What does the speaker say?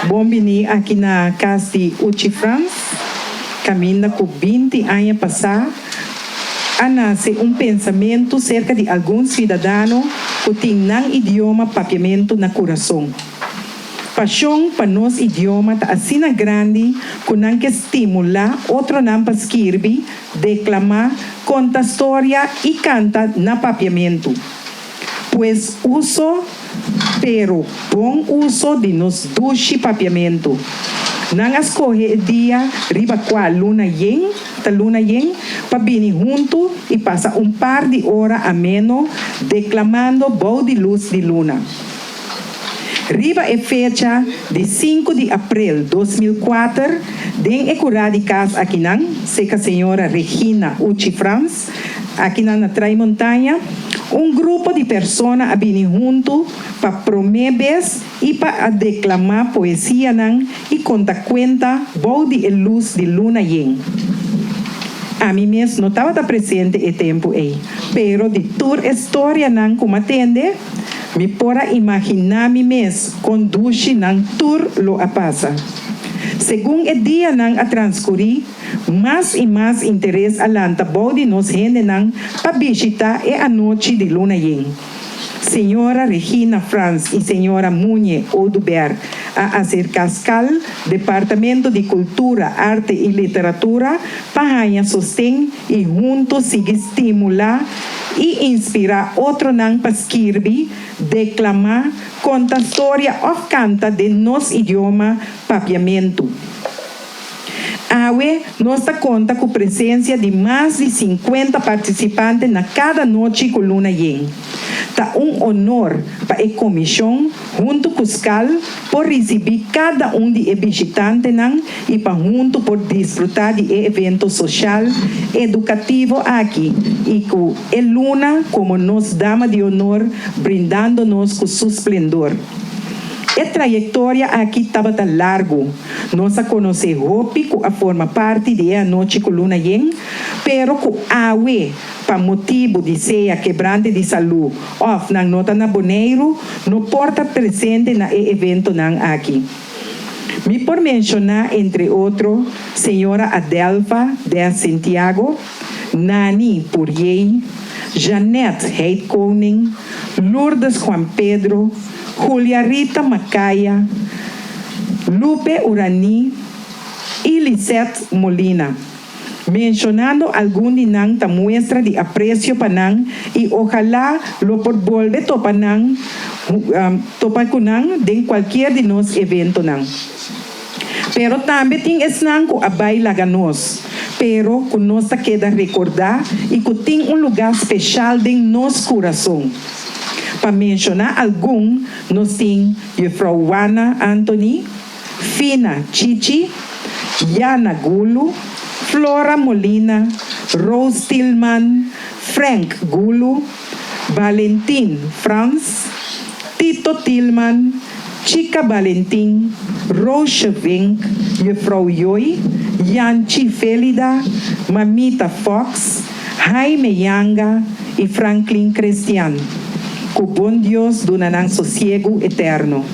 Bon bini aki na kas di Uchi Frans, kaminda ku 20 aña pasá a nase un pensamentu serka di algun siudadano ku tin nan idioma papiamentu na kurason. Pashon pa nos idioma ta asina grandi ku nan ke stimulá otronan pa skirbi, deklamá, konta storia i kanta na papiamentu. Pues uso, pero bon uso di nos dushi papiamentu. Nan a skohe e dia riba kua luna yen ta luna yen pa bini huntu i pasa un par di ora ameno deklamando bou di lus di luna. Riba e fecha di 5 di aprel 2004, den e kurá di kas akinan, serka señora Regina Uchi Frans, akinan na Trai Montaña, un grupo di persona a bini huntu pa promé bes i pa a deklamá poesianan i konta kuenta bou di e lus di luna yen. Ami mes no tabata presente e tempu ei, pero di tur e storianan ku m'a tende, mi por a imaginá mi mes kon dushi nan tur lo a pasa. Segun e dianan a transkurí, mas i mas interes a lanta bou di nos hendenan pa bishitá e anochi di luna yen. Señora Regina Frans i señora Muñe Oduber a aserká SCAL, Departamento di Kultura, Arte i Literatura, pa haña sosten i huntu sigui stimulá i inspirá otronan pa skirbi, deklamá, konta storia òf kanta den nos idioma papiamentu. Awe nos ta konta ku presensia di mas di 50 partisipante na kada nochi ku luna yen. Ta un honor pa e komishon huntu ku SCAL por risibí kada un di e bishitantenan i pa huntu por disfrutá di e evento sosial edukativo aki i ku e luna komo nos dama di honor brindando nos ku su splendor. E trayektoria aki tabata largu. Nos a konosé hopi ku a forma parti di e anochi ku luna yen, pero ku awe pa motibu di sea kebrante di salú òf nan no ta na Boneiru, no por ta presente na e eventonan aki. Mi por menshoná entre otro señora Adelfa de Santiago, Nani Puriey, Jeanette Heitkoning, Lourdes Juan Pedro, Julia Rita Macaya, Lupe Urani i Lisette Molina. Menshonando algun di nan ta muestra di apresio pa nan i ohalá lo por bolbe topa nan topa ku nan den kualkier di nos eventonan. Pero tambe tin esnan ku a bai laga nos, pero ku nos ta keda rekordá i ku tin un lugá speshal den nos kurason. Pa menshoná algun, nos tin Juffrouw Wana Anthony, Fina Chichi, Yana Gulu, Flora Molina, Rose Tillman, Frank Gulu, Valentin Frans, Tito Tillman, Chica Valentin, Roosje Vink, Juffrouw Joy, Yanchi Felida, Mamita Fox, Jaime Yanga i Franklin Christian. Ku bon Dios duna nan sosiegu eterno.